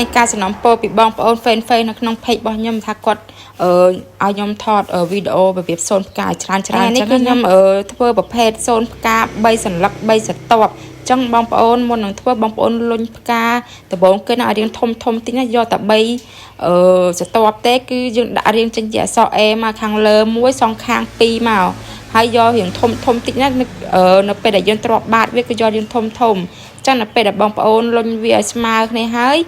មានការសំណពរពីបងប្អូន fan fan នៅក្នុង page របស់ខ្ញុំថាគាត់អឺឲ្យខ្ញុំថតវីដេអូរបៀបសូនផ្កាច្រើនច្រើនអញ្ចឹងខ្ញុំអឺធ្វើប្រភេទសូនផ្កា3សន្លឹក3ស្រទាប់ចឹងបងប្អូនមុននឹងធ្វើបងប្អូនលុញផ្កាដំបងគេណាឲ្យរៀងធំធំតិចណាយកតែ3អឺស្រទាប់ទេគឺយើងដាក់រៀងចេញជាអក្សរ A មកខាងលើមួយសងខាង2មកហើយយករៀងធំធំតិចណានៅពេលដែលយើងទ្រាប់បាតវាគឺយករៀងធំធំចឹងនៅពេលដែលបងប្អូនលុញវាឲ្យស្មើគ្នាហើយ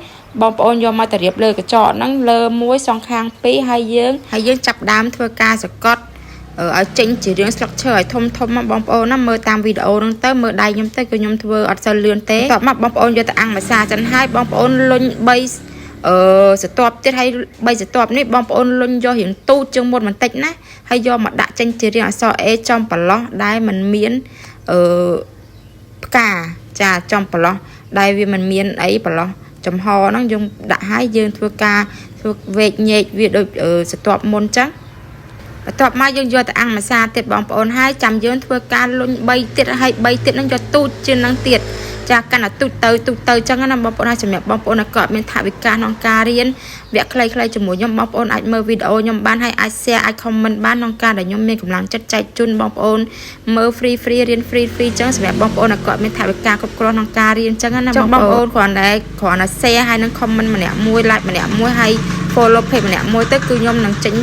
បងប្អូនយកមកទៅរៀបលើកញ្ចក់ហ្នឹងលើមួយសងខាងពីរហើយយើងហើយយើងចាប់ដើមធ្វើការសកត់ឲ្យចេញជារឿងស្លឹកឈើឲ្យធំធំមកបងប្អូនណាមើលតាមវីដេអូហ្នឹងទៅមើលដៃខ្ញុំទៅគឺខ្ញុំធ្វើអត់សូវលឿនទេតបមកបងប្អូនយកទៅអាំងម្សាចិនហើយបងប្អូនលុញ3អឺស្រទាប់ទៀតហើយ3ស្រទាប់នេះបងប្អូនលុញយករៀងទូចជាងមុនបន្តិចណាហើយយកមកដាក់ចេញជារាងអក្សរ A ចំប្រឡោះដែលมันមានអឺផ្កាចាចំប្រឡោះដែលវាមិនមានអីប្រឡោះចំហហ្នឹងយើងដាក់ឲ្យយើងធ្វើការធ្វើវែកញែកវាដូចស្រទាប់មុនចឹងបន្ទាប់មកយើងយកទៅអាំងម្សាទៀតបងប្អូនហើយចាំយើងធ្វើការលុញ3ទៀតហើយ3ទៀតហ្នឹងយកទូចជាងហ្នឹងទៀតចាកាន់តែទូចទៅទូចទៅចឹងណាបងប្អូនហើយសម្រាប់បងប្អូនដែលគាត់មានថវិកាក្នុងការរៀនវគ្គខ្លីៗជាមួយខ្ញុំបងប្អូនអាចមើលវីដេអូខ្ញុំបានហើយអាច share អាច comment បានក្នុងការដែលខ្ញុំមានកម្លាំងចិត្តចែកជូនបងប្អូនមើល free free រៀន free free ចឹងសម្រាប់បងប្អូនដែលគាត់មានថវិកាគ្រប់គ្រាន់ក្នុងការរៀនចឹងណាបងប្អូនគ្រាន់តែ share ហើយនឹង comment ម្នាក់មួយ like ម្នាក់មួយហើយ follow page ម្នាក់មួយទៅគឺខ្ញុំនឹងចេញ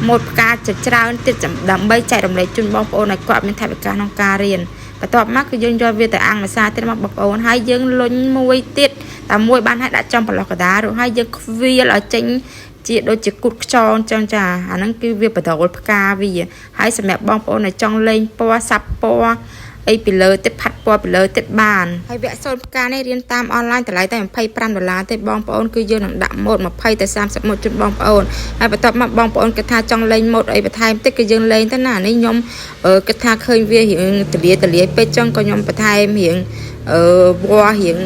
ម៉ូដផ្កាជាច្រើនទៀតដើម្បីចែករំលែកជូនបងប្អូនឲ្យគាត់មានថវិកាក្នុងការរៀនបន្ទាប់មកគឺយើងយកវាទៅអាំងម្សាទៀតមកបងប្អូនហើយយើងលុញមួយទៀតតែមួយបានឲ្យដាក់ចំប្រឡោះកដារួចហើយយើងខ្វៀលឲ្យចេញជាដូចជាគូតខ្យងចឹងចាអាហ្នឹងគឺវាបដូលផ្កាវាហើយសម្រាប់បងប្អូនដែលចង់លេងពណ៌សាប់ពណ៌អីពីលើទៀតផាត់ពណ៌ពីលើទៀតបានហើយវគ្គសូនផ្កានេះរៀនតាមអនឡាញតម្លៃតែ25ដុល្លារទេបងប្អូនគឺយើងនឹងដាក់ម៉ូត20ទៅ30ម៉ូតជូនបងប្អូនហើយបន្ទាប់មកបងប្អូនគិតថាចង់លេងម៉ូតអីបន្ថែមតិចគឺយើងលេងទៅណានេះខ្ញុំគិតថាឃើញវារៀងទលាទលាពេកចឹងក៏ខ្ញុំបន្ថែមរៀងអឺវល្លិរៀង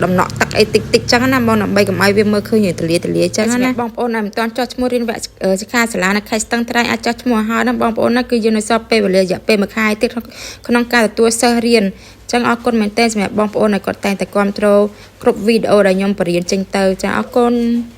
ដំណក់ទឹកអីតិចតិចចឹងណាបងដើម្បីកុំឲ្យវាមើលឃើញរៀងទលាទលាចឹងណាបងប្អូនដែលមិនទាន់ចុះឈ្មោះរៀនវគ្គសិក្ខាសាលានៅខេត្តស្ទឹងត្រែងអាចចុះឈ្មោះហើយណាបងប្អូនណាគឺយើងនៅសល់ពេលវេលារយៈពេល1ខែទៀតក្នុងការទទួលសិស្សរៀនចឹងអរគុណមែនទែនសម្រាប់បងប្អូនដែលគាត់តែងតែគ្រប់គ្រងគ្រប់វីដេអូដែលខ្ញុំបរៀនចេញទៅចាអរគុណ។